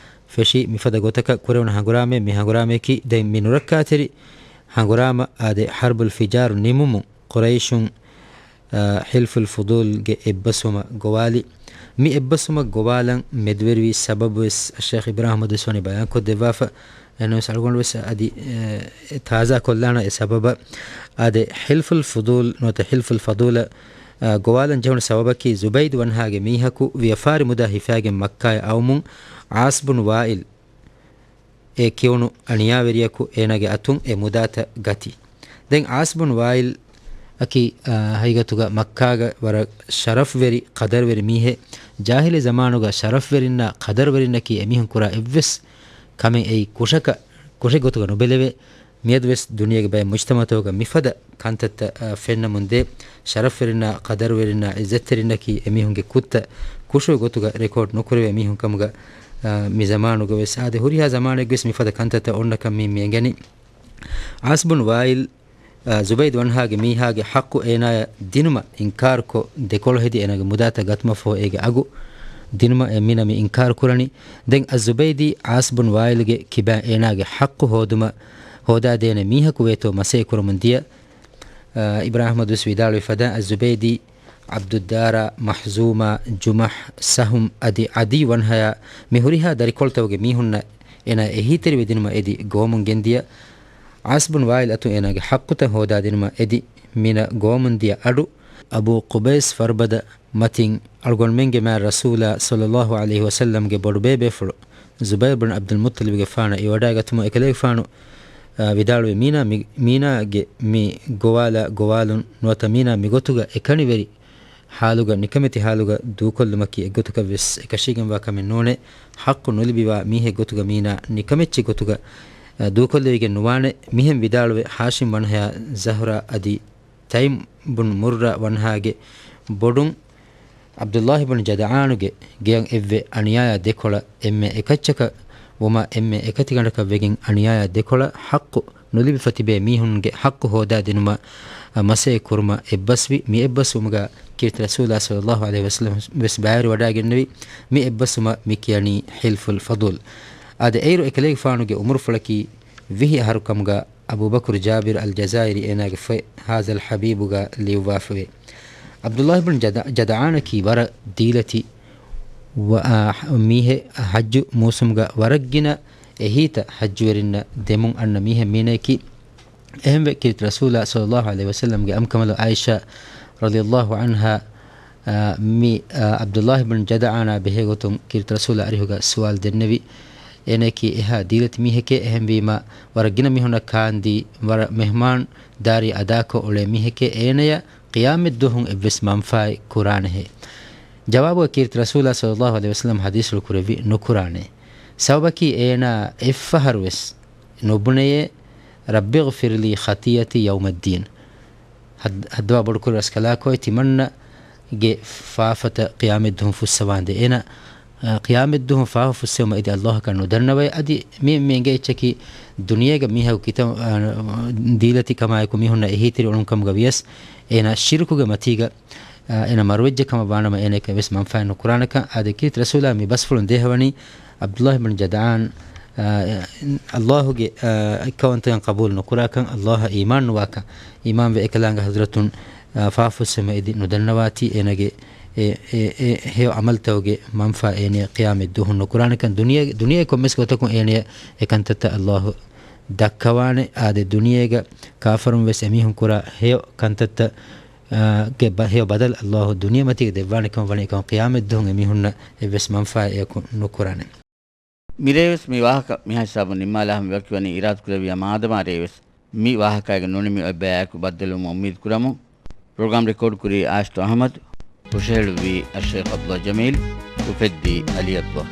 ފެށީ، މިފަދަ ގޮތަކަށް ކުރެވުނު ހަނގުރާމައެއް މި ހަނގުރާމައަކީ. ދެން މި ނުރައްކާތެރި ހަނގުރާމަ އާދެ، ޙަރްބުލް ފިޖާރު ނިމުމުން ޤުރައިޝުން، އާ، ޙިލްފުލް ފުޟޫލްގެ އެއްބަސްވުމަށް ގޮވާލި. މި އެއްބަސްވުމަށް ގޮވާލަން މެދުވެރިވި ސަބަބު ވެސް އައްޝައިޚް އިބްރާހިމް އަދުސްވަނީ ބަޔާންކޮށްދެއްވާފަ. އެހެންވެސް އަޅުގަނޑު ވެސް އަދި، އެ، ތާޒާކޮށްލާނަން އެ ސަބަބަށް. އާދެ، ޙިލްފުލް ފުޟޫލް ނުވަތަ ޙިލްފުލް ފަޟޫލަށް، އާ، ގޮވާލަން ޖެހުނު ސަބަބަކީ ޒުބައިދު ވަންހާގެ މީހަކު ވިޔަފާރި މުދާ ހިފާގެން މައްކާއަށް އައުމުން ޢާޞި ބުން ވާއިލް އޭ ކިޔުނު އަނިޔާވެރިޔަކު އޭނާގެ އަތުން އެ މުދާތައް ގަތީ. ދެން ޢާޞި ބުން ވާއިލް އަކީ، އާ، ހަގީގަތުގަ މައްކާގަ ވަރަށް ޝަރަފްވެރި، ޤަދަރުވެރި މީހެއް. ޖާހިލީ ޒަމާނުގަ ޝަރަފްވެރިންނާ ޤަދަރުވެރިންނަކީ އެމީހުން ކުރާ އެއްވެސް ކަމެއް އެއީ ކުށަކަށް، ކުށެއް ގޮތުގަ ނުބެލެވޭ. މިއަދުވެސް ދުނިޔޭގެ ބައެއް މުޖްތަމަޢުތަކުގަ މިފަދަ ކަންތައްތައް، އާ، ފެންނަމުންދޭ. ޝަރަފްވެރިންނާ، ޤަދަރުވެރިންނާ، ޢިއްޒަތްތެރިންނަކީ އެމީހުންގެ ކުށްތައް ކުށު ގޮތުގަ ރެކޯޑް ނުކުރެވޭ މީހުން ކަމުގަ، އާ، މި ޒަމާނުގަ ވެސް އާދެ، ހުރިހާ ޒަމާނެއްގަވެސް މިފަދަ ކަންތައްތައް އޮންނަކަން މި، މި އެނގެނީ. ޢާޞި ބުން ވާއިލް އާ، ޒުބައިދު ވަންހާގެ މީހާގެ ޙައްޤު އޭނާޔަށް ދިނުމަށް އިންކާރުކޮށް، ދެކޮޅު ހެދި އޭނާގެ މުދާތައް ގަތުމަށްފަހު އޭގެ އަގު ދިނުމަށް އެ މީނާ މި އިންކާރު ކުރަނީ. ދެން އައްޒުބައިދީ ޢާޞް ބުން ވާއިލްގެ ކިބައިން އޭނާގެ ޙައްޤު ހޯދުމަށް، ހޯދާދޭނެ މީހަކު ވޭތޯ މަސައްކަތް ކުރަމުން ދިޔަ. އާ، އިބްރާހިމް އަހްމަދު ވެސް ވިދާޅުވި ފަދައިން، އައްޒުބައިދީ، ޢަބްދުއްދާރާ، މަޚްޒޫމާ، ޖުމަޙް، ސަހުމް އަދި ޢަދީ ވަންހަޔާ މި ހުރިހާ ދަރިކޮޅުތަކުގެ މީހުންނަށް އޭނާ އެހީތެރިވެދިނުމަށް އެދި ގޮވަމުން ގެންދިޔަ. ޢާޞް ބުން ވާއިލް އަތުން އޭނާގެ ޙައްޤުތައް ހޯދާދިނުމަށް އެދި މީނާ ގޮވަމުން ދިޔަ އަޑު، އަބޫ ޤުބައިސް ފަރުބަދަ މަތިން އަޅުގަނޑުމެންގެ މާތް ރަސޫލާ ޞައްލައްލާހު ޢަލައިހި ވަސައްލަމްގެ ބޮޑުބޭބޭފުޅު ޒުބައިރު ބިން ޢަބްދުލް މުއްޠަލިބްގެފާނަށް އެ ވަޑައިގަތުމުން އެކަލޭގެފާނު، އާ، ވިދާޅުވި މީނާ މި-، މީނާގެ މި ގޮވާލާ ގޮވާލުން ނުވަތަ މީނާ މިގޮތުގަ އެކަނިވެރި ޙާލުގަ ނިކަމެތި ޙާލުގަ ދޫކޮށްލުމަކީ އެއްގޮތަކަށް ވެސް އެކަށީގެންވާ ކަމެއް ނޫނޭ. ޙައްޤު ނުލިބިވާ މީހެއް ގޮތުގަ މީނާ ނިކަމެއްޗެއް ގޮތުގަ، އާ، ދޫކޮށްލެވިގެން ނުވާނެ. މިހެން ވިދާޅުވެ ހާޝިމް ވަންހަޔާ ޒަހްރާ އަދި ތައިމް ބުން މުއްރަ ވަންހާގެ ބޮޑުން ޢަބްދުﷲ ބުން ޖަދަޢާނުގެ ގެޔަށް އެއްވެ އަނިޔާޔާ ދެކޮޅަށް އެންމެ އެކައްޗަކަށް ވުމަށް އެންމެ އެކަތިގަނޑަކަށް ވެގެން އަނިޔާޔާ ދެކޮޅަށް ޙައްޤު ނުލިބިފަ ތިބޭ މީހުންގެ ޙައްޤު ހޯދާދިނުމަށް މަސައްކަތް ކުރުމަށް އެއްބަސްވި. މި އެއްބަސްވުމުގަ ކީރިތި ރަސޫލާ ޞައްލައްލާހު ޢަލައިހި ވަސައްލަމް ވެސް ބައިވެރިވަޑައިގެންނެވި. މި އެއްބަސްވުމަށް މި ކިޔަނީ ޙިލްފުލް ފަޟުލް. އާދެ، އޭރު އެކަލޭގެފާނުގެ ޢުމުރުފުޅަކީ ވިހި އަހަރު ކަމުގަ އަބޫބަކުރު ޖާބިރު އަލް ޖަޒާއިރީ އޭނާގެ ފޮތް ހާޒަލް ޙަބީބުގަ ލިޔުއްވާފަވޭ. ޢަބްދުﷲ ބުން ޖަދަ-، ޖަދަޢާނަކީ ވަރަށް ދީލަތި ވަ-، އާ، މީހެއް. ޙައްޖު މޫސުމުގަ ވަރަށް ގިނަ އެހީތައް ޙައްޖުވެރިންނަށް ދެމުން އަންނަ މީހެއް މީނައަކީ. އެހެންވެ، ކީރިތި ރަސޫލާ ޞައްލައްލާހު ޢަލައިހި ވަސައްލަމްގެ އަނބުކަނބަލު ޢާއިޝާ ރަޟިޔައްލާހު ޢަންހާ، އާ، މި، އާ، ޢަބްދުﷲ ބިން ޖަދަޢާނާ ބެހޭގޮތުން ކީރިތި ރަސޫލާ އަރިހުގަ ސުވާލު ދެންނެވި. އޭނައަކީ އެހާ ދީލަތި މީހެކޭ، އެހެންވީމަ ވަރަށް ގިނަ މީހުންނަށް ކާންދީ، ވަރަށް މެހްމާންދާރީ އަދާކޮށް އުޅޭ މީހެކޭ، އޭނަޔަށް ޤިޔާމަތްދުވަހުން އެއްވެސް މަންފާއެއް ކުރާނެހޭ. ޖަވާބުގަ ކީރިތި ރަސޫލާ ޞައްލައްލާހު ޢަލައިހި ވަސައްލަމް ޙަދީޘްފުޅު ކުރެއްވި، ނުކުރާނެ. ސަބަބަކީ އޭނާ އެއްފަހަރުވެސް ނުބުނެޔޭ، "ރައްބި އިޣްފިރް ލީ ޚަޠީއަތީ ޔައުމައްދީން." ހައްދ-، ހައްދަވާ ބޮޑުކުރި ރަސްކަލާކޮއެ ތިމަންނަގެ ފާފަތައް ޤިޔާމަތްދުވަހުން ފުއްސަވާނދޭ. އޭނާ، އަ، ޤިޔާމަތްދުވަހުން ފާފަ ފުއްސެވުމަށް އެދި ﷲ އަކަށް ނުދަންނަވައި. އަދި މި، މި އެނގޭ އެއްޗަކީ ދުނިޔޭގަ މީހަކު ކިތަން، އަ، ދީލަތިކަމާއެކު މީހުންނަށް އެހީތެރި އުޅުނު ކަމުގަ ވިޔަސް، އޭނާ ޝިރުކުގެ މަތީގަ އާ، އޭނަ މަރުވެއްޖެ ކަމަށް ވާނަމަ އޭނައަކަށް ވެސް މަންފާއެއް ނުކުރާނެކަން. އާދެ، ކީރިތި ރަސޫލާ މި ބަސްފުޅުން ދޭހަވަނީ ޢަބްދުﷲ ބިން ޖަދަޢާން، އާ، ﷲ ގެ، އާ، އެއްކައުވަންތަކަން ޤަބޫލު ނުކުރާކަން، ﷲ އަށް އީމާން ނުވާކަން. އީމާންވެ އެކަލާނގެ ޙަޟްރަތުން، އާ، ފާފަ ފުއްސެވުމަށް އެދި ނުދަންނަވާތީ އޭނަގެ އެ، އެ، އެ ހެޔޮ ޢަމަލުތަކުގެ މަންފާ އޭނަޔަށް ޤިޔާމަތް ދުވަހުން ނުކުރާނެކަން. ދުނިޔޭ، ދުނިޔޭ ކޮންމެސް ގޮތަކުން އޭނަޔަށް އެ ކަންތައްތައް ﷲ ދައްކަވާނެ. އާދެ، ދުނިޔޭގަ ކާފަރުން ވެސް އެމީހުން ކުރާ ހެޔޮ ކަންތައްތައް އާ، ގެ ބަ-، ހެޔޮ ބަދަލު ﷲ ދުނިޔެމަތީގަ ދެއްވާނެ ކަމަށް ވަނީ އެކަމަކު ޤިޔާމަތްދުވަހުން އެމީހުންނަށް އެއްވެސް މަންފާއެއް އެއަކު ނުކުރާނެ. މިރޭވެސް މި ވާހަކަ މިހާ ހިސާބުން ނިންމާލާ ހަމަ ވަކިވަނީ އިރާދަކުރެއްވިޔާ މާދަމާ ރޭވެސް މި ވާހަކައިގެ ނުނިމި އޮތް ބަޔާއެކު ބައްދަލުވުމަށް އުއްމީދު ކުރަމުން. ޕްރޮގްރާމް ރެކޯޑް ކުރީ އާޝިތު އަޙްމަދު، ހުށަހެޅުއްވީ އައްޝައިޚް ޢަބްދުﷲ ޖަމީލް، އުފެއްދީ ޢަލީ ޢަބްދުﷲ.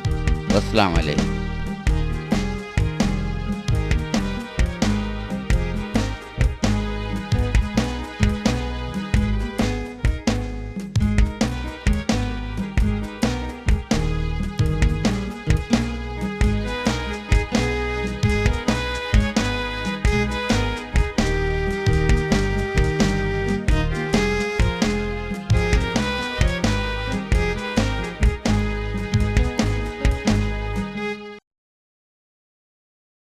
ވައްސަލާމް ޢަލައިކުމް.